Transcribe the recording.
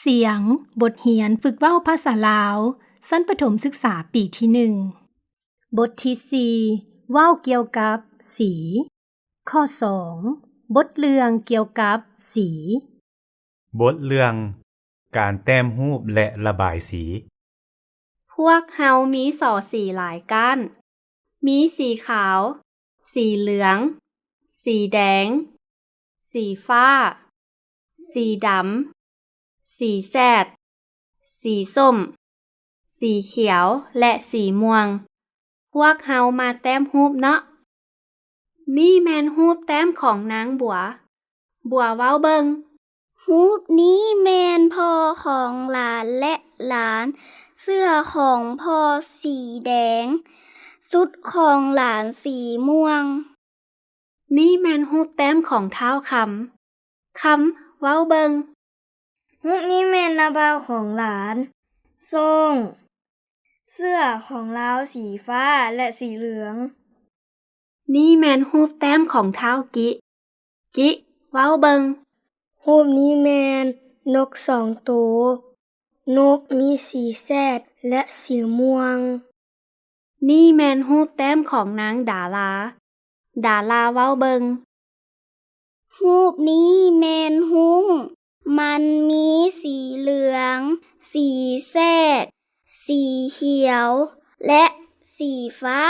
ສຽງ, ບົດຮຽນຝຶກເວົ້າພາສາລາວ, ຊັ້ນປະຖົມສຶກສາປີທີໜຶ່ງ. ບົດທີສີ່ ເວົ້າກ່ຽວກັບສີ. ຂໍ້ສອງ ບົດເລື່ອງກ່ຽວກັບສີ. ບົດເລື່ອງ ການແຕ້ມຮູບ ແລະ ລະບາຍສີ. ພວກເຮົາມີສໍສີຫຼາຍກ້ານ. ມີສີຂາວ, ສີເຫຼືອງ, ສີແດງ, ສີຟ້າ, ສີດຳ, ສີແສດ, ສີສົ້ມ, ສີຂຽວ ແລະ ສີມ່ວງ. ພວກເຮົາມາແຕ້ມຮູບເນາະ. ນີ້ແມ່ນຮູບແຕ້ມຂອງນາງບົວ. ບົວເວົ້າເບິ່ງ. ຮູບນີ້ແມ່ນພໍ່ຂອງຫຼານ ແລະ ຫຼານ. ເສື້ອຂອງພໍ່ສີແດງ. ຊຸດຂອງຫຼານສີມ່ວງ. ນີ້ແມ່ນຮູບແຕ້ມຂອງທ້າວຄຳ. ຄຳ ເວົ້າເບິ່ງ. ຮູບນີ້ແມ່ນໜ້າບ່າວຂອງຫຼານ. ໂຊງ. ເສື້ອຂອງລາວສີຟ້າ ແລະ ສີເຫຼືອງ. ນີ້ແມ່ນຮູບແຕ້ມຂອງທ້າວກິ. ກິ ເວົ້າເບິ່ງ. ຮູບນີ້ແມ່ນນົກສອງໂຕ. ນົກມີສີແສດ ແລະ ສີມ່ວງ. ນີ້ແມ່ນຮູບແຕ້ມຂອງນາງດາລາ. ດາລາເວົ້າເບິ່ງ. ຮູບນີ້ແມ່ນຮຸ້ງ. ມັນມີສີເຫຼືອງ, ສີແສດ, ສີຂຽວ ແລະ ສີຟ້າ.